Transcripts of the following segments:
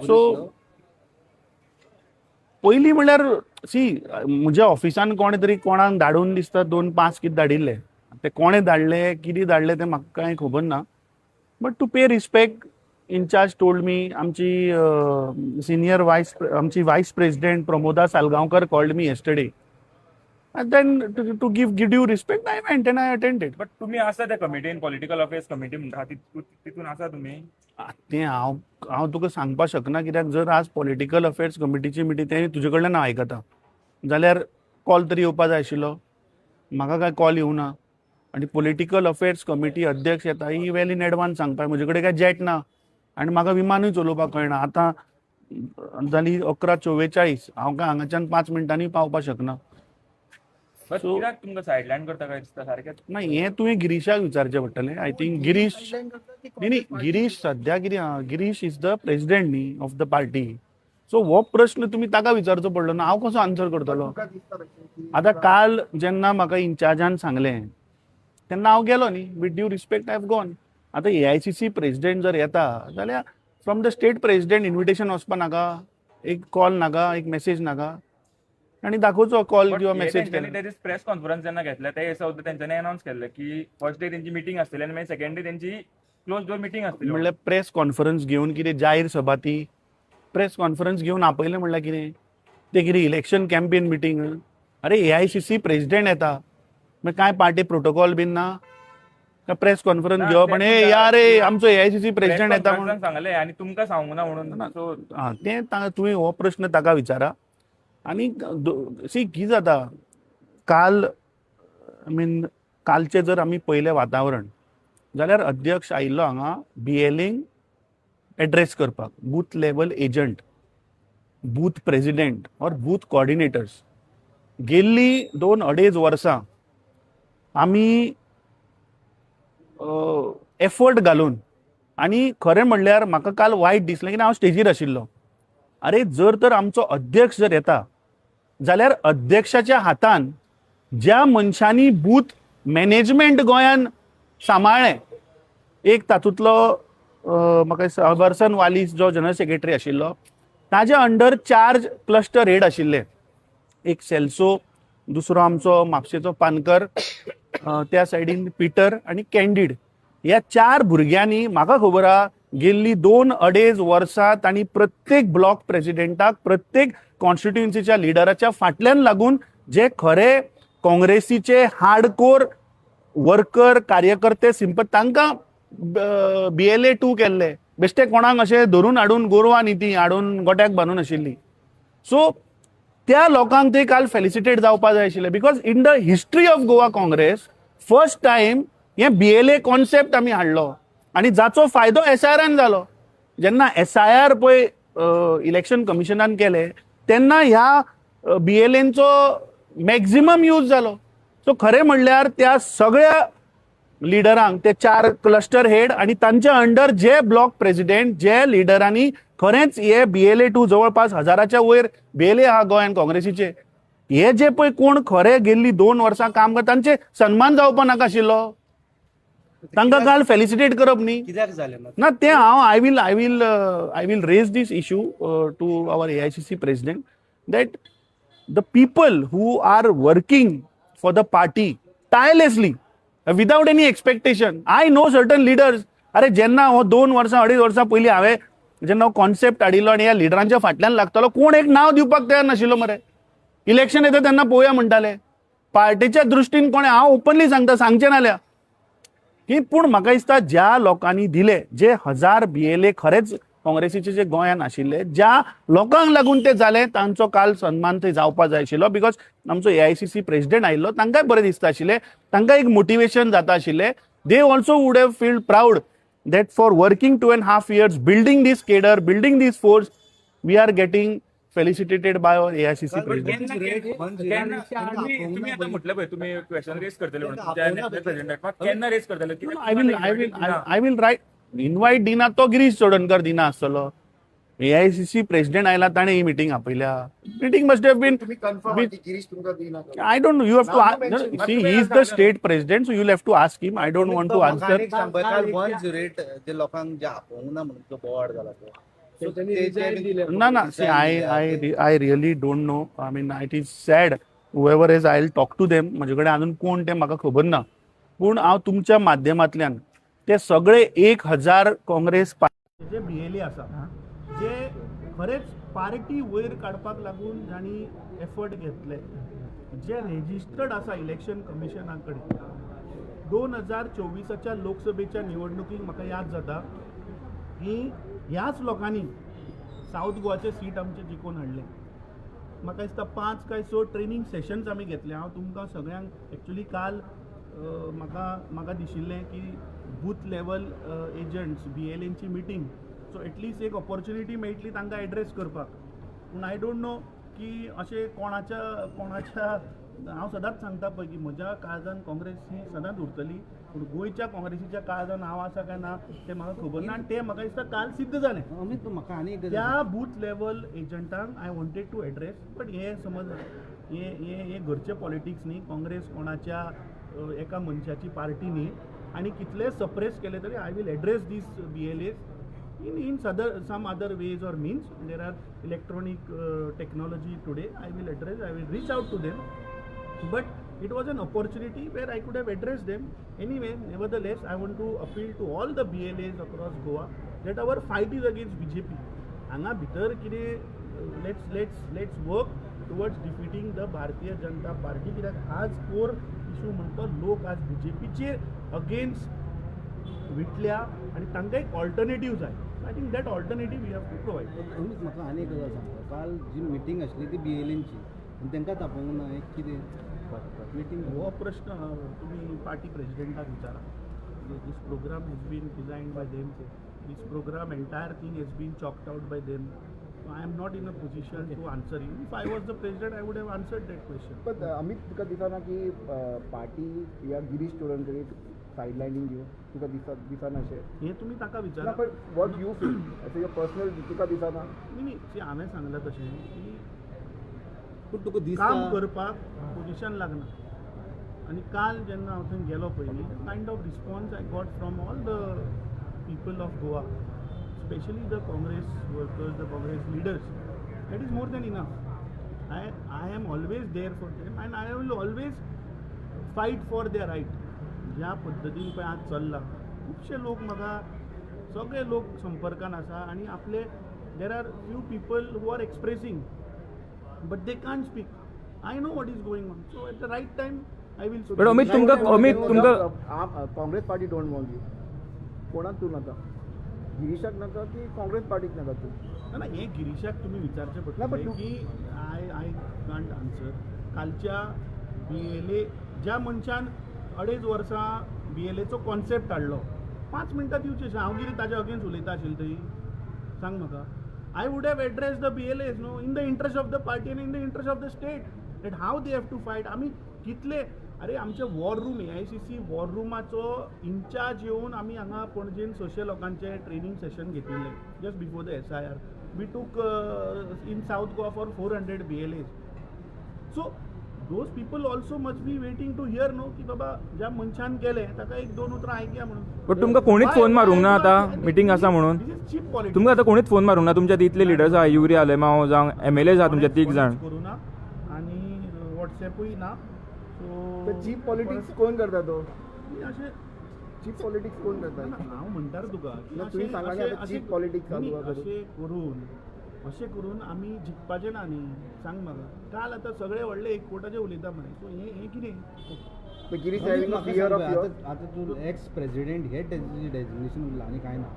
So पयलीं म्हणल्यार, C, म्हज्या ऑफिसान कोणे तरी कोणाक धाडून दिसता दोन पास कितें धाडिल्ले. ते कोणे धाडले, कितें धाडले तें म्हाका कांय खबर ना, but to pay respect, in-charge told me, आमची सिनियर वायस, आमची vice president Pramoda Salgaonkar called me yesterday and then to give due respect, I went and I attended. But तुम्ही आसा त्या कमिटीन, पॉलिटिकल अफेअर्स कमिटी म्हणटा, तितून आसा तुम्ही? तें हांव तुका सांगपाक शकना, कित्याक जर आज पॉलिटिकल अफेर्स कमिटीची मिटींग, तें तुजे कडल्यान हांव आयकता, जाल्यार कॉल तरी येवपा जाय आशिल्लो. म्हाका कांय कॉल येवना आनी पॉलिटिकल अफेर्स कमिटी अध्यक्ष येता ही वेल इन एडवान्स सांगपाक. म्हजे कडेन काय जेट ना आनी म्हाका विमानूय चलोवपाक कळना. आतां जाली 11:44, हांव काय हांगाच्यान 5 मिनटांनी पावपाक शकना. बट So- कित्याक तुमकां सायडलायन करता काय दिसता सारकें? ना, हें तुवें गिरीशाक विचारचें पडटलें, I think. Girish, न्ही, गिरीश सध्या कितें आहा, गिरीश is the president न्ही ऑफ the party. सो हो प्रश्न तुमी ताका विचारचो पडलो ना, हांव कसो आन्सर करतलो? आतां काल जेन्ना म्हाका इन्चार्जान सांगलें तेन्ना हांव गेलो न्ही. With due respect, I have gone. आतां एआयसीसी प्रेसिडेंट जर येता जाल्यार from the state president invitation वचपा नाका? एक कॉल नाका? एक मेसेज नाका? आनी दाखोवचो कॉल किंवा मेसेज केला. ते दीस प्रेस कॉन्फरन्स जेन्ना घेतले, ते दिसा सुद्दां तेंच्यांनी अनाउन्स केल्ले की फर्स्ट डे तेंची मिटींग आसतली आनी मागीर सेकंड डे तेंची क्लोज डोर मिटींग आसतली. म्हणल्यार प्रेस कॉन्फरन्स घेवन कितें जाहीर सभा ती? प्रेस कॉन्फरन्स घेवन आपयलें म्हणल्यार कितें तें? कितें इलेक्शन कॅम्पेन मिटींग? अरे, एआयसीसी प्रेसिडेंट येता, मागीर काय पार्टी प्रोटोकॉल बीन ना काय? प्रेस कॉन्फरन्स ना, घेवप ते आनी "ए, या रे, आमचो एआयसीसी प्रेसिडेंट येता" म्हणून. सांगले आनी तुमकां सांगूंक ना म्हणून. ना. सो आं, तें तुवें हो प्रश्न ताका विचारा. आनी सी, कितें जाता, काल, I mean, कालचें जर आमी पळयलें वातावरण जाल्यार अध्यक्ष आयिल्लो हांगा बीएलएंक एड्रेस करपाक, booth level agent, booth president or booth coordinators. गेल्ली 2-2.5 वर्सां आमी एफर्ट घालून, आनी खरें म्हणल्यार म्हाका काल वायट दिसलें की हांव स्टेजीर आशिल्लो. अरे, जर तर आमचो अध्यक्ष जर येता जाल्यार अध्यक्षाच्या हातान ज्या मनशांनी बूथ मॅनेजमेंट गोंयान सांबाळ्ळें, एक तातूंतलो म्हाका दिसता वर्सन वालीस जो जनरल सेक्रेटरी आशिल्लो, ताज्या अंडर चार क्लस्टर हेड आशिल्ले. एक सेल्सो, दुसरो आमचो म्हापशेचो पानकर, त्या सायडीन पिटर आनी कॅन्डीड. ह्या चार भुरग्यांनी, म्हाका खबर आहा, गेल्ली 2-2.5 वर्सां तांणी प्रत्येक ब्लॉक प्रेसिडेंटाक, प्रत्येक कॉन्स्टिट्युएन्सीच्या लिडराच्या फाटल्यान लागून जे खरे काँग्रेसीचे हार्डकोर वर्कर, कार्यकर्ते, सिंपत, तांकां बीएलए 2 केल्ले. बेश्टे कोणाक अशें धरून हाडून, गोरवां न्ही ती, हाडून गोट्याक बांदून आशिल्ली. सो त्या लोकांक ते काल फेलिसिटेट जावपा जाय आशिल्ले, because in the history of Goa Congress, first time हें बीएलए कॉन्सेप्ट आमी हाडलो आनी जाचो फायदो एसआयआरान जालो. जेन्ना एसआयआर पळय इलेक्शन कमिशनान केले, तेन्ना ह्या बीएलएनचो मॅक्झिमम यूज जालो. सो खरें म्हणल्यार त्या सगळ्या लिडरांक, ते चार क्लस्टर हेड आनी तांच्या अंडर जे ब्लॉक प्रेसिडेंट, जे लिडरांनी खरेंच हे बीएलए 2, जवळपास हजाराच्या वयर बीएलए आहा गोंयान काँग्रेसीचे, हे जे पळय कोण खरे गेल्ली 2 वर्सां काम करता, तांचे सन्मान जावपा नाका आशिल्लो? तांकां काल फेलिसिटेट करप न्ही? कित्याक जालें ना? ना, ते हांव I will raise this issue to our AICC president that the people who are working for the party tirelessly, without any expectation. I know certain leaders. अरे, जेन्ना हो 2 वर्सां, 2.5 वर्सां पयलीं हांवें जेन्ना हो कॉन्सेप्ट हाडिल्लो आनी ह्या लिडरांच्या फाटल्यान लागतालो, कोण एक नांव दिवपाक तयार नाशिल्लो मरे. इलेक्शन येता तेन्ना पळोवया म्हणटाले. पार्टीच्या दृश्टीन कोणें, हांव ओपनली सांगता, सांगचें नाल्यार की, पूण म्हाका दिसता ज्या लोकांनी दिले, जे 1000 बीएलए खरेंच काँग्रेसीचे जे गोंयांत आशिल्ले, ज्या लोकांक लागून ते जाले, तांचो काल सन्मान थंय जावपा जाय आशिल्लो, because आमचो एआयसीसी प्रेसिडेंट आयिल्लो, तांकांय बरें दिसता आशिल्लें, तांकां एक मोटिवेशन जाता आशिल्लें. They also would have feel proud that for working 2.5 years, building this cadre, building this force, we are getting felicitated by our AICC president. केन्ना तुम्ही आता म्हटलं पळय, तुम्ही क्वेश्चन रेज करतले म्हणून तुमच्या नॅशनल प्रेसिडेंटाक, मात केन्ना रेज करतले? I will write. Invite दिना तो गिरीश चोडणकर दिना आसतलो. एआयसीसी प्रेसिडेंट आयला, ताणें ही मिटींग आपयल्या. मिटींग मस्ट have been तुम्ही कन्फर्म की गिरीश तुमकां दिना? I don't know. You have to Now ask. you No, mention- see, he is the state president, so you'll have to ask him. I don't want to answer. सांग, काल 108 जे लोकांक जे आपोवंक ना म्हणून जो बोवाळ जाला तो, ना ना, see, I really don't know. I mean, it is sad. Whoever is, I will talk to them. म्हजे कडेन अजून कोण ते म्हाका खबर ना, पूण हांव तुमच्या माध्यमांतल्यान ते सगळे 1000 काँग्रेस जे बीएलए आसा, जे खरेंच पार्टी वयर काडपाक लागून जांणी एफर्ट घेतले, जे रेजिस्टर्ड आसा इलेक्शन कमिशना कडेन. 2024च्या लोकसभेच्या निवडणुकीक म्हाका याद जाता की ह्याच लोकांनी सावथ गोवाचे सीट आमचे जिखून हाडले. म्हाका दिसता 5 काय 6 ट्रेनींग सेशन्स आमी घेतले. हांव तुमकां सगळ्यांक एक्चुली काल म्हाका दिशिल्लें की बूथ लेवल एजंट्स बीएलएनची मिटींग, सो एटलिस्ट एक ऑपॉर्च्युनिटी मेळटली तांकां एड्रेस करपाक. पूण I don't know की अशें कोणाच्या कोणाच्या, हांव सदांच सांगता पळय की म्हज्या काळजान काँग्रेस ही सदांच उरतली, पूण गोंयच्या काँग्रेसीच्या काळजान हांव आसा काय ना तें म्हाका खबर ना, आनी तें म्हाका दिसता काल सिद्ध जालें. अमित, म्हाका आनी एक त्या बूथ लेवल एजंटांक I wanted to address, but हे समज हे हे हे घरचे पॉलिटिक्स न्ही. काँग्रेस कोणाच्या एका मनशाची पार्टी न्ही, आनी कितले सप्रेस केले तरी I will address these BLAs in some other ways or means. There are electronic technology today. I will address, I will reach out to them, but it was an opportunity where I could have addressed them. Anyway, nevertheless, I want to appeal to all the BLAs across Goa that our fight is against BJP. Hanga bhitar kide, let's work towards defeating the Bharatiya Janata Party. Kityak aaj core issue म्हणतो लोक आज BJP चे against विटल्या आनी तांकां एक alternative जाय. I think that alternative we have to provide. Amit, म्हाका आनी एक गजाल सांगता, काल जी मिटींग आसली ती बीएलएनची, आनी तांकां तापोवंक ना, एक कितें मिटींग? हो प्रश्न तुमी पार्टी प्रेसिडेंटाक विचारा. This program has been designed by them, this program entire thing has been chalked out by them. So I am not in a position to answer you. If I was the president, I would have answered that question. But Amit, तुका दिसना की party या Girish Chodankar सायडलायनींग you, तुका दिसना अशें? हें तुमी ताका विचारा. But what you feel as your personal, तुका दिसना? न्ही न्ही, हांवें सांगलां तशें की पूण तुका दिसता काम करपाक पोजिशन लागना. आनी काल जेन्ना हांव थंय गेलो पयलीं, kind of response I got from all the people of Goa, especially the Congress workers, the Congress leaders, that is more than enough. I am always there for them and I will always fight for their right. ज्या पद्दतीन पळय आज चल्ला, खुबशे लोक म्हाका, सगळे लोक संपर्कान आसा आनी आपले there are few people who are expressing but they can't speak. I know what is going on, so at the right time I will. But Amit, तुमकां Congress party don't want you, कोणाक तूं नाका, गिरीशाक नाका की काँग्रेस पार्टीक नाका तूं? ना, हें गिरीशाक तुमी विचारचें पडटलें की I can't answer. कालच्या बीएलए ज्या मनशान 2.5 वर्सां बीएलएचो कॉन्सेप्ट हाडलो, 5 मिनटां दिवचें, हांव कितें ताज्या अगेन्स्ट उलयता आशिल्लें थंय? सांग म्हाका. I would have address the BLAs न्हू, in the interest of the party and in the interest of the state, that how they have to fight. आमी कितले, अरे आमचे वॉर रूम, AICC war रुमाचो इन्चार्ज येवन आमी हांगा पणजेन 600 लोकांचें ट्रेनींग सेशन घेतिल्लें just before the SIR. We took in South Goa for 400 BLAs. So those people also must be waiting to hear न्हू की बाबा ज्या मनशान केलें ताका एक 2 उतरां आयकया म्हणून. बट तुमकां कोणीच फोन मारूंक ना आतां मिटींग आसा म्हणून? Cheap politics. तुमकां आतां कोणीच फोन मारूंक ना? तुमच्या इतले लिडर्स आहा, युरी आलेमांव जावं MLA आहा तुमच्या 3 जाण. करूं ना आनी वॉट्सएपूय ना. सो चीप पॉलिटिक्स कोण करता तो? अशें चीप पॉलिटिक्स कोण करता? हांव म्हणटा तुका, तुवें सांगलां चीप पॉलिटिक्स चालू. अशें करून आमी जिखपाचें ना न्ही. सांग म्हाका, काल आतां सगळे व्हडले एकवटाचे उलयता मरे, सो हें कितें? आतां तूं एक्स प्रेसिडेंट हे डेजिग्नेशन उरलां आनी कांय ना.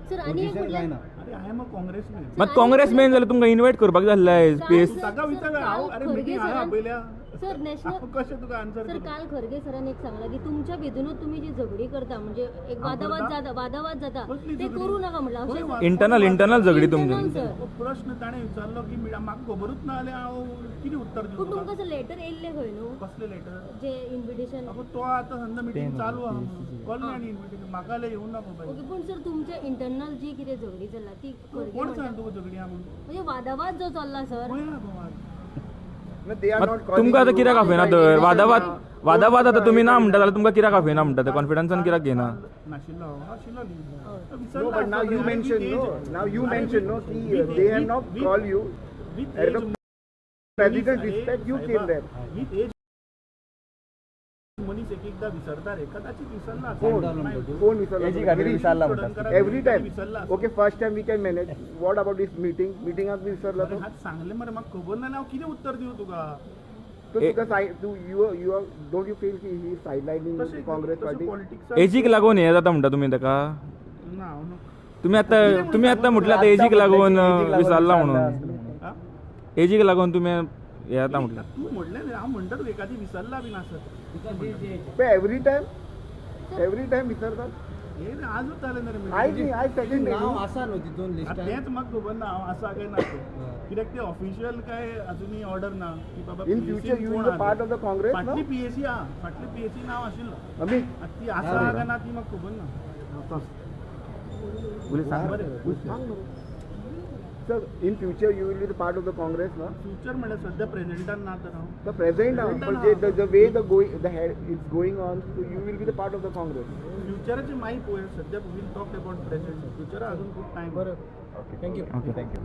सर, आनी एक काय ना. अरे I am a congressman. मात कॉंग्रेसमॅन जाल्यार तुमकां इन्वायट करपाक जाय आसलें पीएस. ताका विचार हांव, अरे मिटींग हांवें आपयल्या, सर नॅशनल कशें तुका आन्सर? सर काल खरगे सरान एक सांगलां की तुमच्या भितूनच तुमी जी झगडी करता, म्हणजे एक वादावाद जाता, ते करू नाका म्हणलां. इंटरनल झगडी तुमची. प्रश्न ताणें विचारलो की म्हाका खबरूच ना जाल्यार हांव कितें उत्तर दिवं? पूण तुमकां सर लेटर येयल्लें खंय न्हू? कसलें लेटर? जे इन्विटेशन. तो आतां समजा मिटींग चालू आहा, कळ्ळें आनी इन्विटेशन म्हाका जाल्यार येवंक ना मोबायल. ओके, पूण सर तुमच्या इंटरनल जी कितें झगडी चल्ला ती कोण सांग तुका झगडी आहा म्हणून? म्हणजे वादावाद जो चल्ला सर. They are not तुमकां आतां कित्याक आपयना तर वादावाद वादावाद आतां तुमी ना म्हणटा जाल्यार तुमकां कित्याक आपयना म्हणटा? कॉन्फिडन्सान कित्याक घेना? नाशिल्लो हांव, आशिल्लो न्ही. No, but now you mentioned, no. Now you mentioned, no, ki they have not called you. At the president respect, you came there. With age मनीस एक एकदा विसरता रे, कदाचित विसरला. कोण कोण विसरला? Every time. Okay, first time we can manage. What about this meeting? मिटिंगाक विसरला तो? सांगले मरे, म्हाका खबर ना हांव कितें उत्तर दिवं तुका. तो तुका तू you you don't you feel की ही सायडलायनिंग काँग्रेस पार्टी? एजीक लागून हें जाता म्हणटा तुमी ताका? ना. तुमी आतां तुमी आतां म्हटलें आतां एजीक लागून विसरला म्हणून, एजीक लागून तुमी हें जाता म्हटलें. तूं म्हणलें न्ही, हांव म्हणटा तुका एकादी विसरला बीन आसत. एवरी टायम एवरी टायम विसरतात. हे आजूच जालें ना रे. आयज न्ही, आयज सेकंड डे. नांव आसा न्हू तितून लिस्टान? तेंच म्हाका खबर ना हांव आसा काय ना तें, कित्याक ते ऑफिशियल काय अजुनूय ऑर्डर ना की बाबा In future you will part of the Congress. फाटली पीएसी आहा, फाटली पीएसी नांव आशिल्लो. अमित ती आसा काय ना ती म्हाका खबर ना. Sir, in future you will be the part of the Congress ना? फ्युचर म्हणल्यार सध्या प्रेझेंटान ना तर हांव. The present पण जे the way the going the head is going on, so you will be the part of the Congress. फ्युचराची मागीर पळोवया, सध्या we'll talk about present. फ्युचरा अजून खूब टायम. बरं, thank you. Okay, thank you.